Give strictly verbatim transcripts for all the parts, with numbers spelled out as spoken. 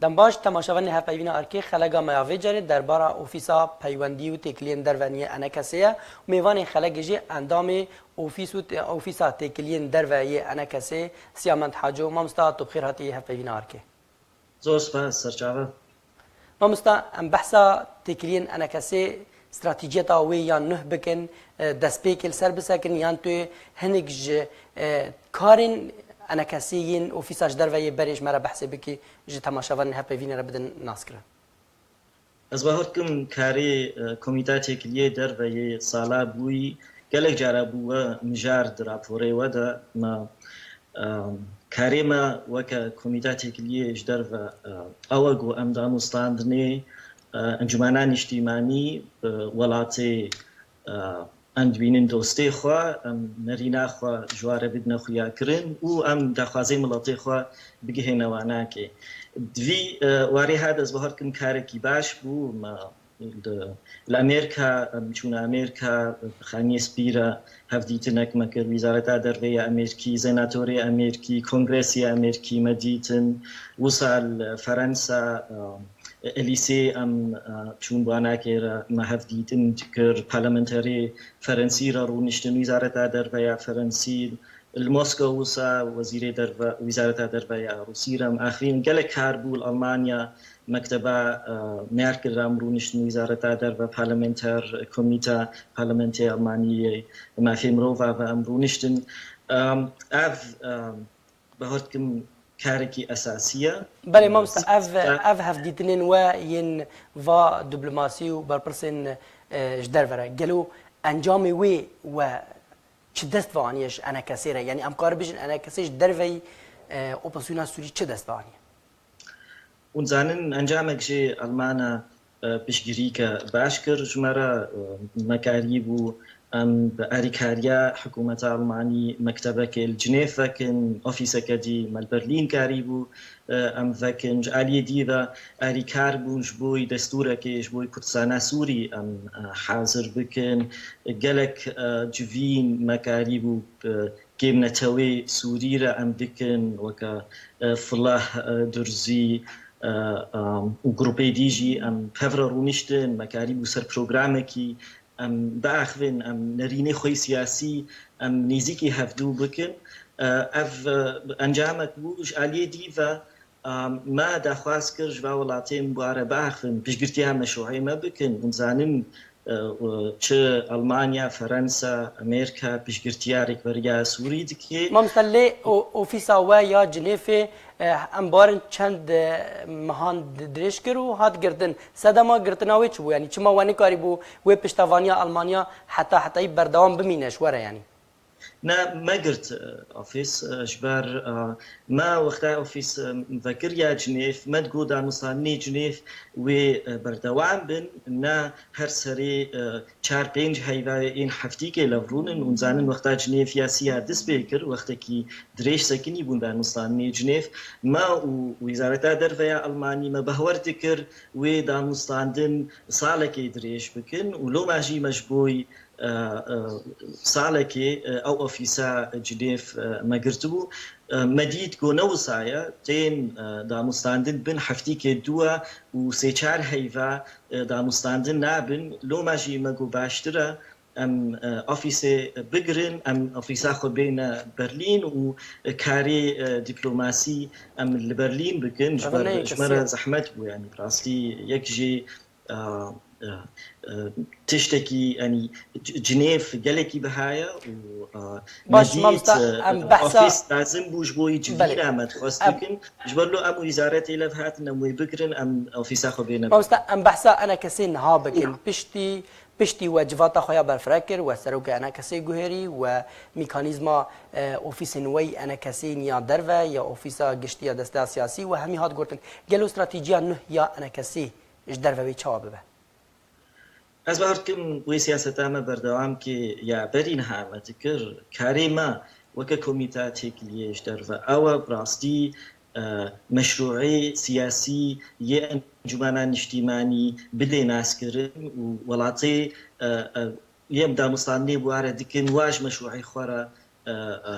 Dem baş, temaşevanê hevpeyvîna Erkê, xelega me ya vê carê derbara Ofîsa Peywendî û Têkiliyên Derve yê ENKSê ye û mêvanê xelegê jî endamê Ofîs û te-, Ofîsa Têkiliyên Derve yê ENKSê, Siyamend Haco. Mamosta, tu bi xêr hatî hevpeyvîna Erkê. Zor spas, serçave. Mamosta, em behsa têkiliyên ENKSê, stratejiyeta wê ya nuh bikin, e, destpêkê li ser bisekin, yan tu hinek ji, e, karên ENKSê yên ofîsa ji derve yê berê ji me re behsê bikî, ji temaşevanên hevpeyvînê re bidin naskirin? Ez bawer dikim karê, e, Komîta Têkiliyê Derve yê sala bûyî gelek cara bû we mijar di raporê we de. Me, e, karê me weke Komîta Têkiliyê ji derve, e, ew e ku em danûstandinê, e, encûmena niştîmanî bi welatê, e, em dibînin dostê xwe, em nerîna xwe ji wa re bidine xuyakirin û em daxwazê miletê xwe bigihêne wanakê. Di vî, e, warê ha ez bawer dikim karekî baş bû. Me li, li Amerîka, em çûne Amerîka, Xaniyê Spî re hevdîtinek me kir, Wîzareta Derve ya Amerîkî, Senatorê Amerîkî, Kongresê Amerîkî me dîtin, wisa li Ferensa, e, Elîsê em, e, çûn wanakê re me hevdîtin dikir, parlamenterê Ferensî re rûniştin, Wîzareta Derve ya Ferensî, li Moskow wisa Wezîrê Derve, Wîzareta Derve ya Rûsî re em axivîn. Gelek kar bû li Almanya, mekteba, e, Merkel re em rûniştin, Wîzareta Derve, parlamenter, komîta parlamentê Almanî yê mafê mirova ve em rûniştin. Em, ev, em, bawer dikim karekî esasî ye. Belê, mamosta, ev, ev hevdîtinên we yên va diplomasî û berpirsên, e, ji derve re, gelo encamê wê we çi dest ve aniye ji ENKSê re? Yanî em karin bêjin ENKSê ji derveyî, e, opozisyona Sûrî çi dest ve aniye? Hûn zanin encamek jê Almana, e, piştgirîke baş kir ji me re, e, me karîbû em bi alîkariya hikûmeta Almanî mektebekê li Cinêv vekin, ofîseke dî me li Berlîn karîbû, e, em vekin. Ji aliyê dî ve alîkar bûn ji bo destûrekê ji bo Kurdistana Sûrî em, e, hazir bikin. Gelek, e, civîn me karîbû, e, kêm netewê Sûrî re em dikin, weke, e, Filah, e, Durzî, e, e, û grûpê dî jî em bi hev re rûniştin, me karîbû ser programekî em biaxivin, em nerînê xwe yê siyasî em nêzîkî hevdû bikin. E, ev, e, encamek bû, ji aliyê dî ve, e, me daxwaz kir ji va welatên bi wa re biaxivin, piştgirtiya meşrûê me bikin. Hûn zanin, e, e, çi Almanya, Ferensa, Amerîka piştgirtiya rêkberiya Sûrî dike. Mamosta, lê o-, ofîsa we ya Cinêfê, e, em barin çend, e, mehan di-, dirêj kir û hat girtin. Sedema girtina wê çi bû? Yanî çima we nikarîbû wê piştevaniya Almanya heta hetayî berdewam bimîne ji we re yanî? Ne, me girt, e, ofîs, e, ji ber, e, me wexta ofîs, e, vekiriya Cinêv, me digot danûstandinê Cinêv wê, e, berdewam bin, ne her serê, e, çar pênc heyva yên heftîkê lev rûnin. Hûn zanin wexta Cinêv ya sî ya dest pê kir, wextekî dirêj sekinî bûn danûstandinê Cinêv. Me û Wîzareta Derve ya Almanî me behwer dikir wê danûstandin salekê dirêj bikin û loma jî me ji bo, e, e, salekê, e, ew ofîsa Cinêv, e, me girtibû. E, me dît ku ne wisa ye, tên, e, danûstandin bin heftîkê dû e û sê çar heyva, e, danûstandin nabin. Loma jî me got baştir e em, e, ofîsê bigirin, em ofîsa xwe bêne Berlîn û karê, e, diplomasî em li Berlîn bikin. Ji ber ji me re zehmet bû, yanî bi rastî yek jî, e, e, e, tiştekî, yanî C-, Cinêv gelekî biha ye û, e, baş, me dît, mamosta, e, em behsa ofîs lazim bû ji bo civîna me dixwest bikin. Ji ber lo em wîzaretê lev hatin, em wê bigirin, em ofîsa xwe bêne Berlîn. Mamosta, em behsa ENKSê niha bikin. Piştî Piştî we civata xwe ya berfireh kir, we serokê ENKSê guherî, we mîkanîzma, e, ofîsên we yî ENKSê yî ya derve ya ofîsa giştî ya desteya siyasî we hemî hat gotin. Gelo stratejiya nuh ya ENKSê ji derve wê çawa bibe? Ez bawer dikim wê siyaseta me berdewam ke ya berî niha me dikir. Karê me weke komîta têkiliyê ji derve ew e, bi rastî, e, meşrûê siyasî yê Encûmena Niştîmanî bidê naskirin û welatê, e, e, yê em danûstandinê bi wa re dikin, wa ji meşrûê xwe re, e, e,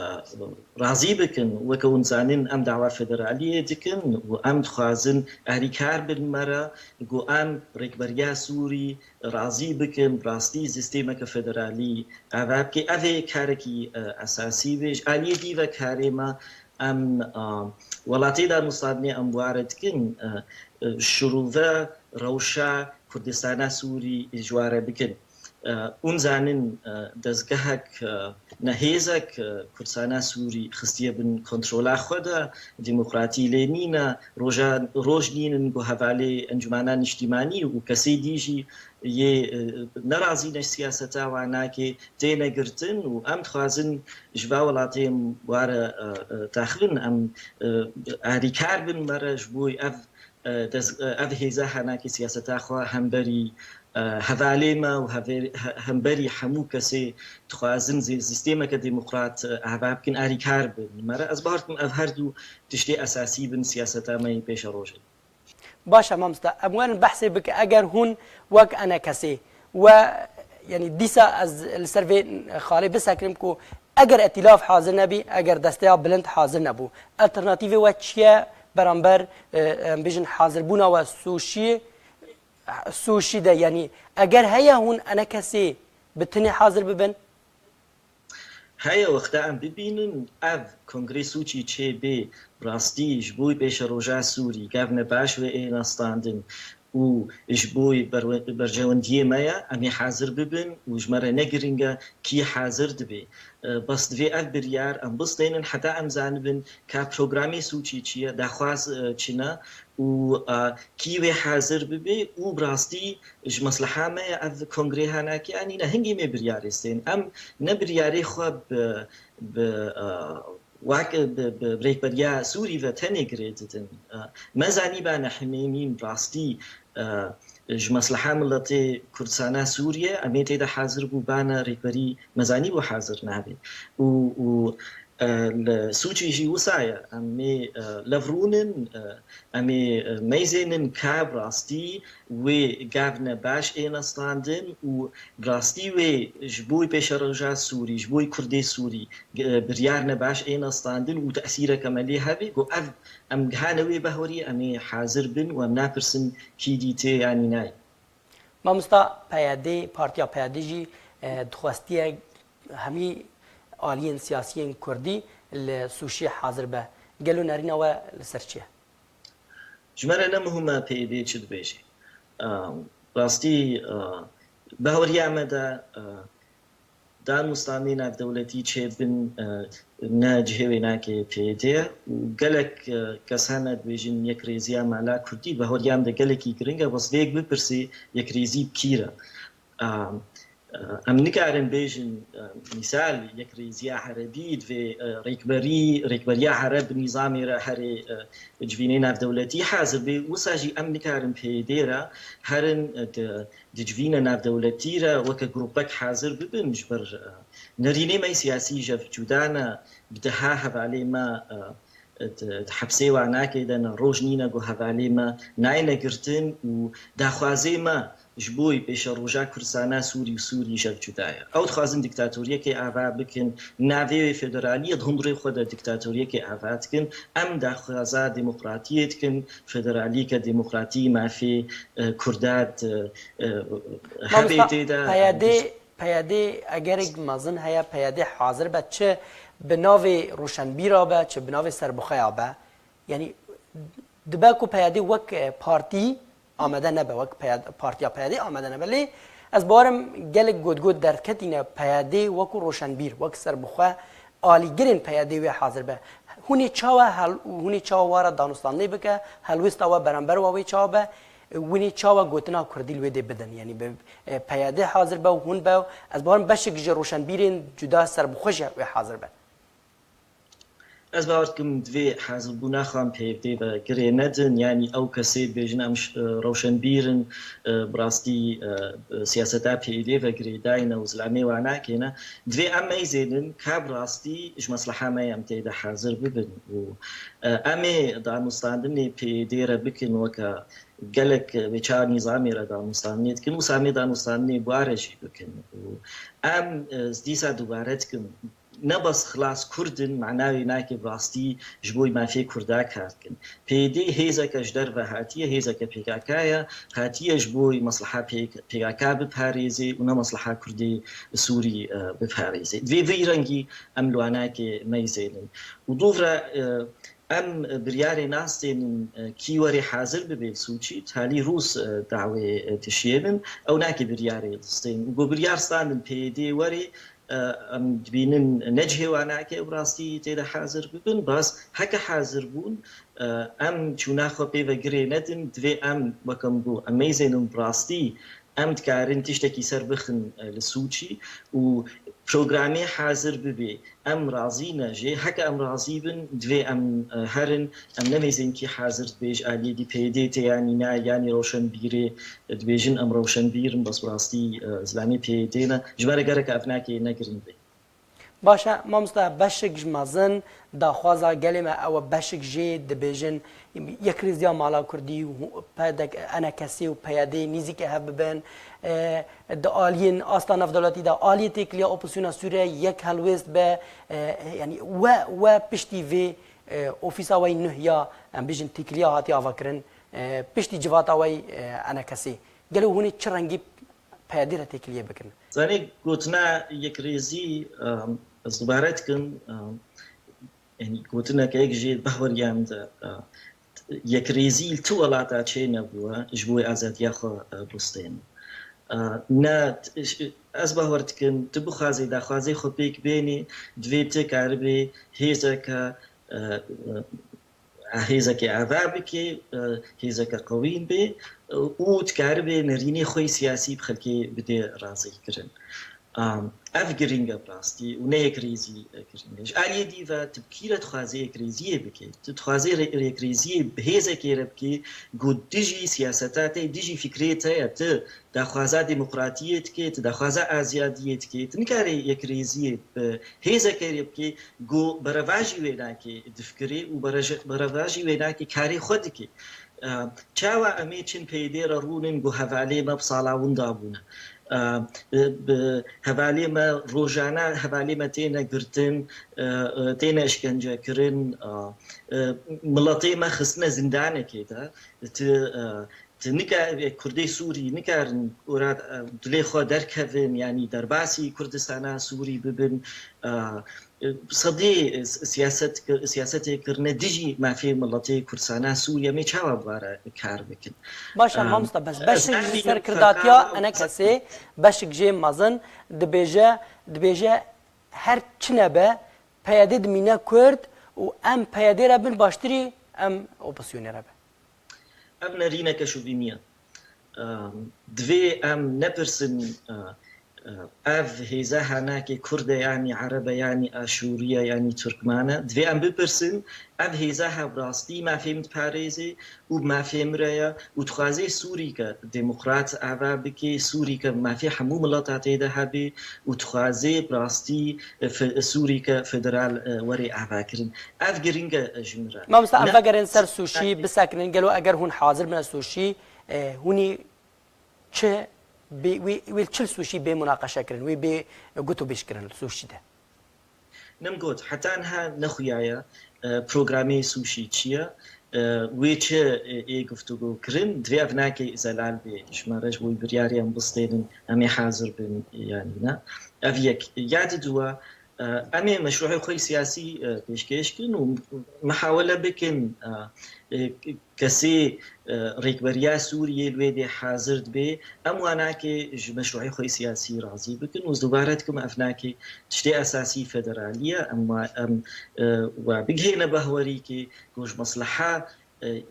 razî bikin. Weke hûn zanin, em dawa federaliyê dikin û em dixwazin alîkar bin me re, ku em rêkberiya Sûrî razî bikin, bi rastî sîstemeke federalî ava bike. Ev ê karekî, e, esasî be. Ji aliyê dî ve karê me, em, e, welatê danûstandinê em ware dikin, e, e, şirove rewşa Kurdistana Sûrî ji ware bikin. E, hûn zanin, e, dezgehek, e, nehêzek, e, Kurdistana Sûrî xistiye bin kontrola xwe de, demokratî lê nîne, roja, roj nînin ku hevalê encûmena niştîmanî û kesê dî jî yê, e, nerazî ne ji siyaseta wan nake, têne girtin û em dixwazin ji va welatê em ware, e, e, texlin, em, e, alîkar bin me re ji bo ev, e, dez-, e, ev hêza henakê siyaseta xwe hemberî, e, hevalê me û hevê-, he-, hemberî hemû kesê dixwazin zê-, sîstemeke demokrat, e, ava bikin, alîkar bin me re. Ez bawer dikim ev her du tiştê esasî bin siyaseta me yê pêşerojê. Baş e, mamosta. Em werin behsê bike, eger hûn wek enekesê we, yanî dîsa ez li ser vê xalê bisekirim ku eger etîlaf hazir nebî, eger desteya bilind hazir nebû, alternatîvê we çi ye beramber, e, em bêjin, hazirbûna we Sûşî, Sûşî de, yanî eger heye hûn enekesê bi tinê hazir bibin? Heye wexta em bibînin ev kongrê Sûçî çê bê, bi rastî ji bo pêşeroja Sûrî gavne baş wê êne standin û ji bo berwe-, berjewendiyê me ye, em ê hazir bibin û ji me re ne girîng e kî hazir dibe. E, bes divê ev biryar em bistênin heta em zanibin ka programê Sûçî çi ye, daxwaz, e, çi ne û, e, kî wê hazir bibe û bi rastî ji mesleha me ye ev kongrê hanakê anîne. Hingî me biryarê stên. Em ne biryarê xwe bi, bi, e, wek bi, bi rêkberiya Sûrî ve tenê girê didin. E, me zanî bane himêmîn rastî, e, ji mesleha miletê Kurdistana Sûriye, em ê tê de hazir bû bane rêkberî, me zanî bû hazir nabe. Û, û, e, li Sûçî jî wisa ye. Em ê, e, lev rûnin, e, em ê, e, meyzênin ka bi rastî wê gavne baş êne standin û bi rastî wê ji bo pêşeroja Sûrî, ji bo Kurdê Sûrî, e, biryar ne baş êne standin û tesîreke me lê hebe, ku ev em gihane wê behorî, em ê hazir bin û em napirsin kî dîtê yanî nayê. Mamosta, P Y D, Partiya P Y D jî, e, dixwestiye hemî aliyên siyasiyên Kurdî li Sûşî hazir be. Gelo nerîna we li ser çi ye? Ji me re ne muhim e P Y D çi dibêje. Em, rastî, e, behoriya me de, e, danûstanê navdewletî çêbin, e, ne cihê wênakê P Y D ye û gelek, e, kes hene dibêjin yekrêziya mala Kurdî, behoriya me de gelekî giring e, bes vê yek bipirsê yekrêzî bi kî re? Em, Em nikarin bêjin, e, mîsal, yekrêziya Erebî divê, e, rêkberî, rêkberiya Ereb bi nîzamê re herê, e, civînê navdewletî hazir bê. Wisa jî em nikarin P Y D re herin, e, di, di civîne navdewletî re weke grûpek hazir bibin, ji ber, e, nerînê me siyasî jev cuda ne, bi deha hevalê me, e, di, di hepsê wanakê de ne roj nîne ku hevalê me nayne girtin û daxwazê me ji bo pêşeroja Kurdistana Sûrî û Sûrî jev cuda ye. Ew dixwazin dîktatoriyekê ava bikin, navê wê federalî ye, di hundirê xwe de dîktatoriyekê ava dikin. Em daxwaza demokratiyê dikin, federalîke demokratî, mafê, e, Kurda di, e, hebê Mamosta, tê de. P Y D, P Y D egerek mezin heye, P Y D hazir be, çi bi navê roşenbîra be, çi bi navê serbixweya be. Yanî dibe ku P Y D wek, e, partî amade nebe, wek P Y D, partiya P Y D amade nebe. Lê ez bawerim gelek gotgot derdiketîne P Y D wekû roşenbîr, wek serbixwe alîgirên P Y D wê hazir be. Hûn ê çawa hel-, hûn ê çawa wara danûstandinê bike, helwêsta we beramber we wê çawa be, hûn ê çawa gotina Kurdî li wê dê bidin? Yanî bi, e, P Y D hazir be û hûn be, ez bawerim beşek ji roşenbîrên cuda serbixwe jî wê hazir be. Ez bawer dikim divê hazirbûna xwe em P Y D ve girê nedin, yanî ew kesê dibêjin em ş-, e, rewşenbîr in, e, bi rastî, e, siyaseta P Y D ve girêdayî ne û zilamê wan nakêne. Divê em meyzênin ka bi rastî ji mesleha me ye em tê de hazir bibin û, e, em ê danûstandinê P Y D re bikin weke gelek, e, vê çawa nîzamê re danûstandinê dikin, wisa em ê danûstandinê bi wa re jî bikin. Û em, e, dîsa dubare dikim, Ne bes xilas Kurd in, mana wê nake bi rastî ji bo mafê Kurda kar dikin. P Y D hêzeke ji derve hatiye, hêzeke P K K ye, hatiye ji bo mesleha P K K biparêzê û ne mesleha Kurdê Sûrî, e, biparêzê. Divê vî rengî em li wanakê meyzênin. Û dûv re, e, em biryarê nastênin, e, kî werê hazir bibe li Sûçî, talî Rûs, e, dawê, e, dişiyênin, ew nake biryarê distên. Û ku biryar standin P Y D werê, e, em dibînin ne cihê wan nake bi rastî tê de hazir bibin, bas heke hazir bûn, e, em çûna xwe pê ve girê nedin, divê em, weke min got, em meyzênin bi rastî, em dikarin tiştekî ser bixin, e, li Sûçî û programê hazir bibe. Em razî ne jê, heke em razî bin, divê em, e, herin, em nemeyzên kî hazir dibê ji aliyê dî P Y D tê yanî ne, yanî rewşenbîrê, e, dibêjin em rewşenbîr in, bes bi rastî, e, zilamê P Y D ne. Ji me re gerek ev nake ne girîng be. Baş e, mamoste, beşik ji mezin daxwaza gelê me ew e, beşik jê dibêjin yekrêziya mala Kurdî û P D K, E N K S û P Y D nîzîkê hev bibin. E, di aliyên asta navdewletî de, aliyê têkiliya opozisyona Sûriyeyê yek helwêst be. E, yanî we, we piştî vê, e, ofîsa we yî nuh ya, em bêjin têkiliya hatiye avakirin, e, piştî civata we yî, e, E N K S. Gelo hûn ê çi rengî P Y D re têkiliyê bikin? Zanî, gotina yekrêzî, em, ez dubare dikim, em, yanî gotineke yek jê behweriya min de, em, yekrêzî li tu welata çê nebûye ji bo wê azadiya xwe, e, bistêne. E, ne, ez behwer dikim, tu bixwazê daxwazê xwe pêk bênî, divê tu karibê hêzeke, e, e, hêzeke ava bike, e, hêzeke qewîn bê, e, û dikaribê nerînê xwe yî siyasî bi xelkê bidê razîkirin. Am, ev girîng e bi rastî û ne yekrêzî, e, girîng e. Ji aliyê dî ve tu bi kî re dixwazê yekrêziyê bikê? Tu dixwazê rê-, yekrêziyê bi hêzekê re bikê ku dijî siyaseta te, dijî fikrê te ye. Tu daxwaza demokratiyê dikê, tu daxwaza azadiyê dikê. Tu nikarê yekrêziyê bi hêzekê re bikê ku berevajî wê nake di fikirê û bereje-, berevajî wê nake karê xwe dike. E, çawa em ê çin P Y D re rûnin ku hevalê me bi sala winda bûne? E, bi, bi hevalê me rojane, hevalê me têne girtin, e, e, têne işkence kirin, e, e, miletê me xistine zindanekê de. Tu, e, tu nika-, Kurdê Sûrî nikarin ora, e, dilê xwe derkevin, yanî derbasî Kurdistana Sûrî bibin. E, Sedî siyaset, siyasetê kirine dijî mafê miletê Kurdistana Sûriye, em ê çawa bi wa re kar bikin? Baş e, Em, mamoste, bes ez beşik ji herî serkirdatiya ferqa E N K S'ê, beşik jê mezin dibêje, dibêje her çi nebe, P Y D dimîne Kurd û em P Y D re bin baştirî em opozisyonê re be. Ev nerîneke şovînî ye. Em, divê em nepirsin, e, e, ev hêza hanakê Kurd e, yanî Ereb e, yanî Aşûrî ye, yanî Tirkman e. Divê em bipirsin, ev hêza hevrastî mafê min diparêzê û bi mafê min re ye û dixwazê Sûrîke demokrat ava bike, Sûrîke bi mafê hemû mileta tê de hebe û dixwazê bi rastî, e, fe-, Sûrîke federal, e, were avakirin. Ev girîng e ji min re. Mamoste, em Ne- vegerin ser Sûşî, bisekinin. Gelo eger hûn hazir bine Sûşî, e, hûnî çi bê, wê, wê çi li Sûşî bê munaqeşe kirin, wê bê gotûbêj kirin li Sûşî de? Nim got, heta niha nexuyaye, e, programê Sûşî çi ye? E, wê çi, e, ê guftûgo kirin? Divê ev nake zelal bê. Ji me re ji bo biryarê em bistênin, em ê hazir bin, yanî ne? Ev yek. Ya di dua, e, em ê meşruhê xwe siyasî, e, pêşkêş kin û mihawele bikin, e, e, kesê, e, rêkberiya Sûriyê li wê dê hazir dibe, em wa nake ji meşruhê xwe siyasî razî bikin û ez dubare dikim, ev nake tiştê esasî federalî ye, em wa, em, e, wa bigihêne behwerîkê ku ji mesleha, e,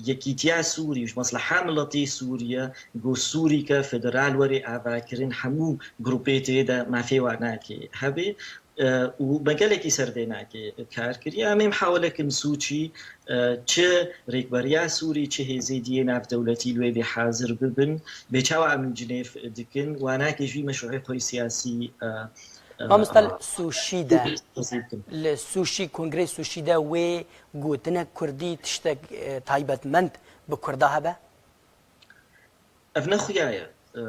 yekîtiya Sûrî, ji mesleha miletê Sûriye, ku Sûrîke federal were avakirin, hemû grûpê tê de mafê wa nake hebe. E, û me gelekî ser vê nake kar kiriye. Em ê mihawele kin Sûçî, e, çi rêkberiya Sûrî, çi hêzê diyê navdewletî li wê dê hazir bibin, bê çawa em Cinêv dikin, wa nake jî meşruhê xwe siyasî, e, e, Mamoste, li Sûşî de, hazir bikin. Li Sûşî, Kongreyê Sûşî de wê gotinek Kurdî tiştek, e, taybetmend bi Kurda hebe? Ev ne xuya ye. E,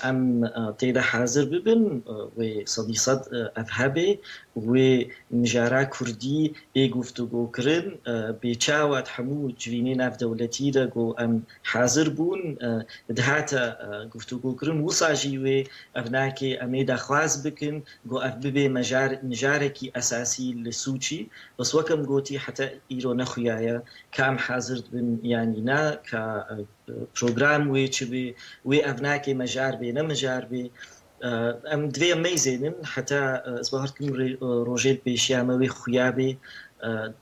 Em tê de hazir bibin, wê sedî sed ev hebe, wê mijara kurdî ê guftûgokirin, bê çawa di hemû civînê navdewletî de ku em hazir bûn, dihate guftûgokirin, wisa jî wê ev nake em ê daxwaz bikin ku ev bibe mejar, mijarekî esasî li Sûçî. Bes wek em gotî, heta îro nexuyaye ka em hazir dibin yanî na, ka program wê çi bê, wê ev nake mejar bê, ne mijar bê. Em divê em meyzênin heta, ez bawer dikim, rê- rojê li pêşiya me wê xuya bê,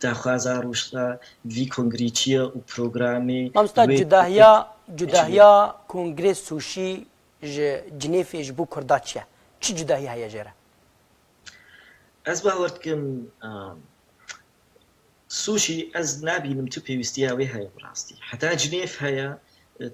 daxwaza rojda vî kongrê çi ye û programê Mamosta, wê cudahiya, cudahiya kongrê Sûçî ji Cinêfê ji bo Kurda çi ye? Çi cudahî heye jê re? Ez bawer dikim, em, Sûçî ez nabînim tu pêwîstiya wê heye bi rastî. Heta Cinêv heye,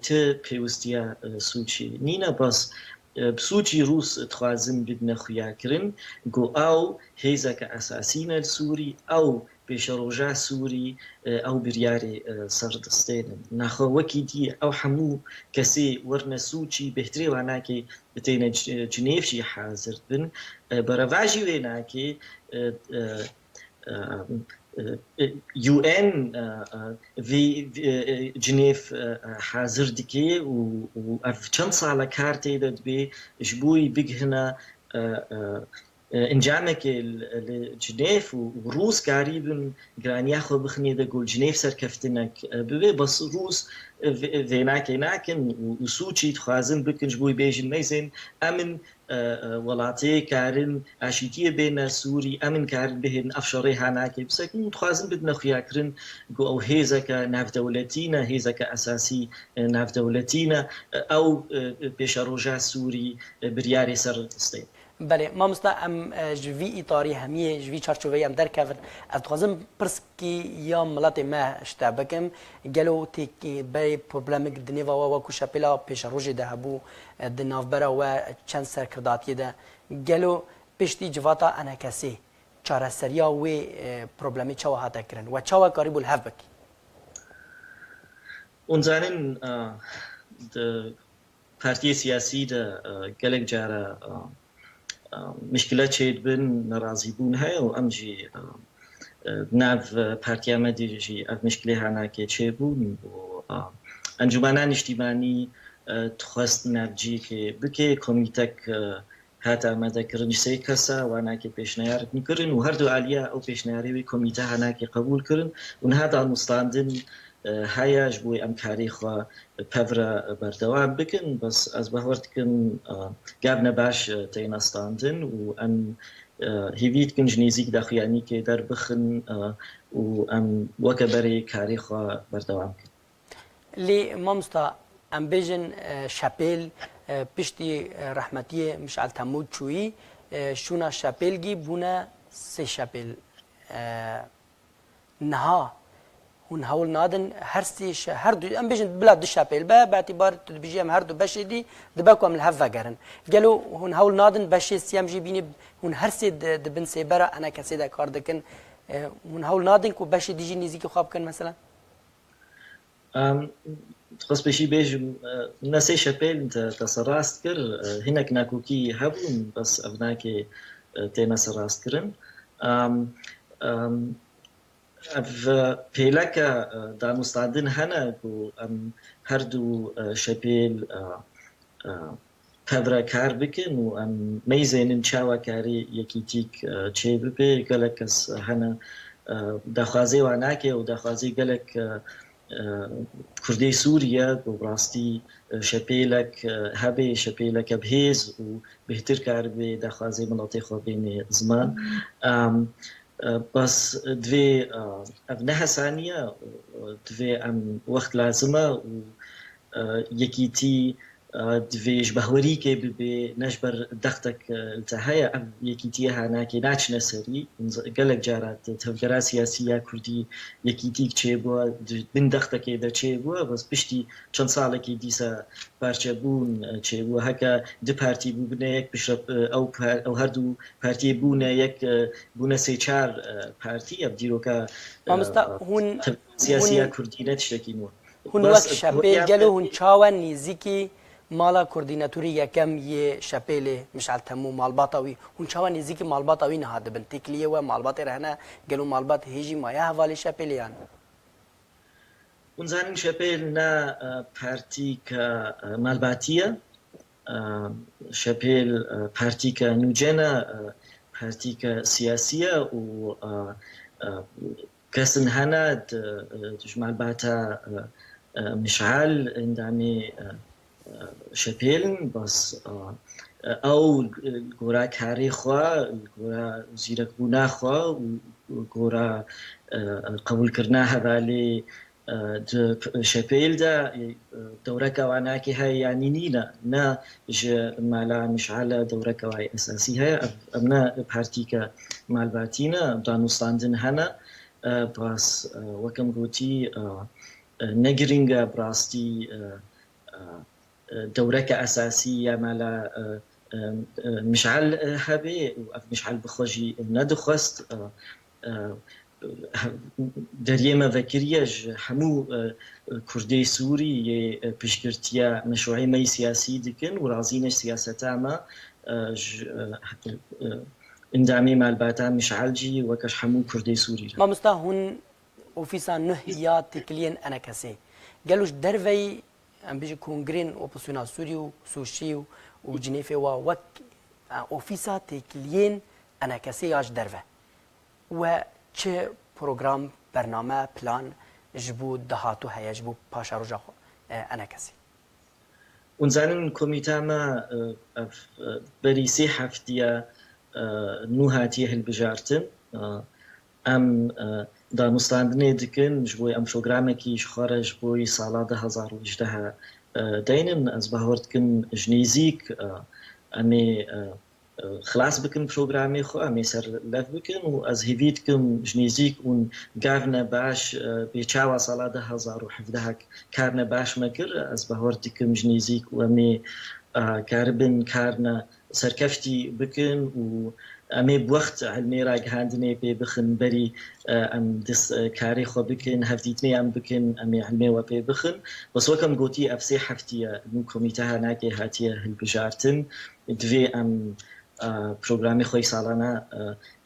tu pêwîstiya, e, Sûçî nîne, bes, e, bi Sûçî Rûs dixwazin bidine xuyakirin ku ew hêzeke esasî ne li Sûrî, ew pêşeroja Sûrî, e, ew biryarê, e, ser distênin. Naxwe wekî dî ew hemû kesê werine Sûçî bêhtirê wa nake têne C-, Cinêv jî hazir dibin. E, berevajî wê nake, e, e, e, e, U N, e, e, vê, vê, e, Cinêv, e, e, hazir dike û, û ev çend sala kar tê de dibe ji bo wî bigihine, e, e, e, encamekê li, li Cinêv û, û Rûs karîbin giraniya xwe bixinê de ku li Cinêv serkeftinek, e, bibe. Bes Rûs, e, vê, vê nake nakin û, û Sûçî dixwazin bikin ji bo wî bêjin meyzên em in, e, e, welatê karin aşîtiyê bêne Sûrî, em in karin bihêlin ev şerê ha nake bisekin û dixwazin bidine xuyakirin ku ew hêzeke navdewletî ne, hêzeke esasî, e, navdewletî ne, e, ew, e, pêşeroja Sûrî, e, biryarê ser distê. Belê, mamosta, em, e, ji vî îtarî hemiyê, ji vî çarçoveyê em derkevin. Ez dixwazim pirs ki ya miletê me ji te bikim, gelo têkî berê problemek di nêva we, wekû şepêla pêşerojê de hebû, e, di navbera we çend serkirdatiyê de, gelo piştî civata enekesê çareseriya wê, e, problemê çawa hate kirin? We çawa karîbû li hev bikî? Hûn zanin, e, di partiyê siyasî de, e, gelek cara, e, e, mişkile çêdibin, nerazîbûn heye û em jî, e, e, nav partiya me de jî ev mişkilê hanakê çêbûn û, e, Encûmena Niştîmanî, e, dixwest navciyekê bike, komîtek, e, hat amadekirin ji sê kesa, wanakê pêşniyar kirin û her du aliya ew pêşniyarê wê komîte hanakê qebûl kirin û niha danûstandin, e, heye ji bo em karê xwe pevre berdewam bikin. Bes ez bawer dikim, e, gavne baş, e, têne standin û em, e, hêvî dikin ji nêzîk daxuyanîkê derbixin, e, û em weke berê karê xwe berdewam bikin. Lê mamosta, em bêjin, e, şepêl, e, piştî, e, rehmetiyê Mişal Temû çûyî, e, şûna şepêlgî bûne sê şepêl. E, niha hûn hewl nadin her sê şe-, her du, em bêjin bila du şepêl be, bi etîbar tu dibêjî em her du beşê dî dibe ku em li hev vegerin. Gelo hûn hewl nadin beşê siyem jî bînî, hûn her sê di, di bin sêbera enekesê de kar dikin. E, hûn hewl nadin ku beşê dî jî nêzîkî xwe bikin mesela? Em, dixwest pêşî bêjim, e, ne sê şepêl te, te serrast kir, e, hinek nakokî hebûn, bes ev nake, e, têne serrast kirin. Em, em, ev, e, pêleke, e, danûstandin hene ku em her du, e, şepêl, e, e, tevre kar bikin û em meyzênin çawa karê yekîtîk, e, çêbibe. Gelek kes hene, e, daxwazê wan nake û daxwazê gelek, e, e, Kurdê Sûriye ku bi rastî, e, şepêlek, e, hebe, şepêleke bi hêz û bêhtir karibe daxwazê miletê xwe bêne ziman. Em, e, bes divê, e, ev ne hesanî ye, e, divê em wext lazim e û, e, yekîtî, e, divê ji behwerîkê bibe, ne ji ber dextek, e, li te heye. Ev yekîtiyê hanakê naçine serî. Gelek cara di tevgera siyasî ya Kurdî yekîtîk çêbû, di bin dextekê de çêbû, bes piştî çend salekî dîsa parçebûn, e, çêbû. Heke du partî bûbine yek piştre, e, ew par-, ew her du partiyê bûne yek, e, bûne sê çar, e, partî. Ev dîroka, e, Mamosta, hûn, siyasî ya hûn Kurdî ne tiştekî nû. Hûn Bas wek şepêl gelo hûn çawa nêzîkî Mala koordînatorî yekem yê Şepêlê, Mişal Temû, malbata wî, hûn çawa nêzîkî malbata wî niha dibin? Têkiliyê we malbatê re hene? Gelo malbat hê jî maye hevalê Şepêlê yan? Hûn zanin Şepêl ne, e, partîke, e, malbatî ye. E, Şepêl, e, partîke nûcen e, e, partîke siyasî ye û, e, e, kesin hene di, e, ji malbata, e, e, Mişal endamê, e, e, Şepêl in, bes, e, e, ew li gora karê xwe, li gora zîrekbûna xwe û li gora, e, qebûlkirina hevalê, e, di Şepêl de, e, dewreke wanakê heye yanî nîne, ne ji mala Mişal e dewreke wayê esasî heye, ev, ev ne partîke malbatî ne, danûstandin hene, e, bes, e, wek em gotî, e, e, ne girîng e bi rastî, e, e, e, dewreke esasî ya mala, e, e, e, Mişal, e, hebe û ev Mişal bi xwe jî nedixwest, e, e, deriyê me vekiriye ji hemû, e, Kurdê Sûrî yê, e, piştgirtiya meşruê me yî siyasî dikin û razî ne ji siyaseta me, e, ji, e, e, endamê malbata Mişal jî weke ji hemû Kurdê Sûrî re. Mamosta, hûn ofîsa nuh ya têkiliyên enekesê. Gelo ji derveyî, em bêjin, kongrên opozisyona Sûrî û Sûşî û, û Cinêfê wa wek, e, ofîsa têkiliyên enekesê ya ji derve. We çi program, bername, plan ji bo dahatû heye, ji bo paşeroja xwe, e, enekesê? Hûn zanin komîta me, e, ev, e, berî sê heftiye, e, nû hatiye hilbijartin. E, em, e, danûstandinê dikin, ji bo em programekî ji xwe re ji bo sala du hezar û hejdeh, e, deynin. Ez bawer dikim ji nêzîk, e, em ê, e, e, xilas bikin programê xwe, em ê ser lev bikin û ez hêvî dikim ji nêzîk hûn karine baş, e, bê çawa sala du hezar û hevdeh karine baş me kir, ez bawer dikim ji nêzîk û em ê, e, karibin karine serkeftî bikin û em ê bi wext ilmê ragihandinê pê bixin, berî, e, em dis-, e, karê xwe bikin, hevdîtinê em bikin, em ê ilmê we pê bixin. Bes wek em gotî, ev sê heftiye nû komîte henakê hatiye hilbijartin. Divê em, e, programê xwe yî salane, e,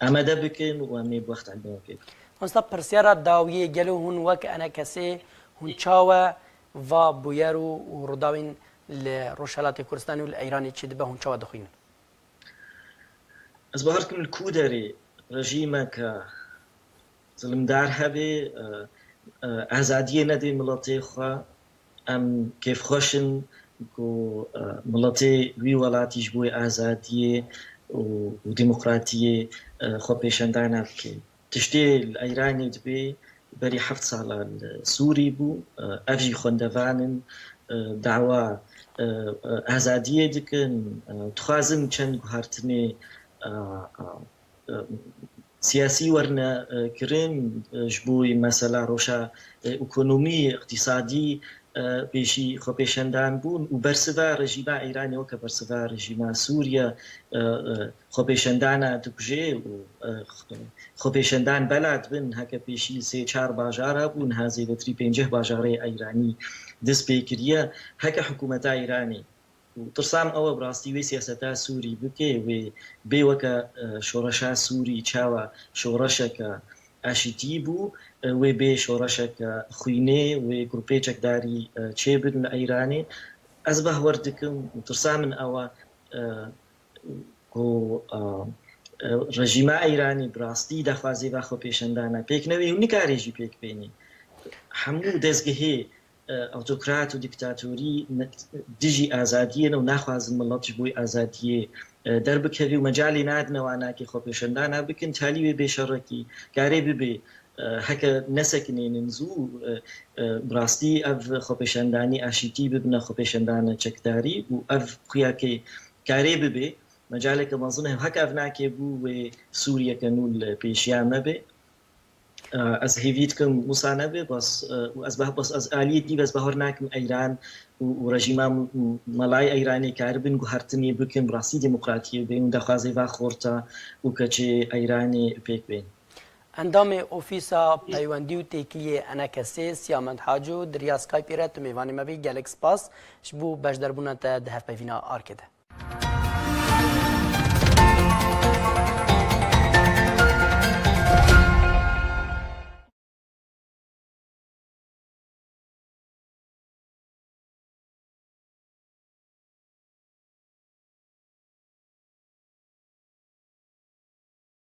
amade bikin û em ê bi wext ilmê we pê bixin. Mamosta, pirsyara dawiyê, gelo hûn wek enekesê, hûn çawa va bûyer û, û rûdawên li Rojhelatê Kurdistanê û li Îranê çêdibe, hûn çawa dixwînin? Ez bawer dikim li ku derê rejîmeke zilimdar hebe, e, e, azadiyê nedê miletê xwe, em kêfxweş in ku, e, miletê wî welatî ji bo azadiyê û, û demokratiyê, e, xwepêşandana bike. Tiştê li Îranê dibê berî heft sala li Sûrî bû. Ev jî xwendevan in, dawa, e, azadiyê dikin, e, dixwazin çend guhertinê, e, e, e, siyasî werine, e, kirin, e, ji bo mesela roşa, e, ekonomî, îqtîsadî, e, pêşî xwepêşandan bûn û bersiva rejîma Îranê weke bersiva rejîma Sûriye, e, e, xwepêşandana dikuje û, e, xwepêşandan bela dibin, heke pêşî sê çar bajar hebûn, ha zêdetirî pênceh bajarê Îranî dest pê kiriye. Heke hikûmeta Îranê û tirsam ew e bi rastî wê siyaseta Sûrî bike, wê bê weke, e, şoreşa Sûrî çawa şoreşeke aşîtî bû, e, wê bê şoreşeke xwînê, wê grûpê çekdarî, e, çêbin li Îranê. Ez bawer dikim û tirsa min ew e, e, ku, e, e, rejîma Îranî bi rastî daxwazê ve xwepêşandana pêk newê û nikare jî pêk bênî. Hemû dezgehê, e, awtokrat û dîktatorî ne-, dijî azadiyê ne û naxwazin milet ji bo azadiyê, e, derbikeve û mecalê nadine wanakê xwepêşandana bikin, talî wê bê şerekî, karê bibe, e, heke nesekinênin zû, e, e, bi rastî ev xwepêşandanî aşîtî bibine xwepêşandana çekdarî û ev xuyakê karê bibe, mecaleke mezin heke ev nakê bû wê Sûriyeke nû li pêşiya me be. E, ez hêvî dikim wisa nebe, bes, e, û ez beh-, bes ez aliyê dî ez bahar nakim Eyran û, û rejîma m-, m-, melayê Eyranê karibin guhertinê bikin, bi rastî demokratiyê bên û daxwazê va xorta û keçê Eyranê pêk bên. Endamê Ofîsa Peywendî û Têkiliyê ENKSê Siyamend Haco di riya Skype'ê re tu mêvanê me bî. Gelek spas ji bo beşderbûna te di hevpeyvîna Arkê de.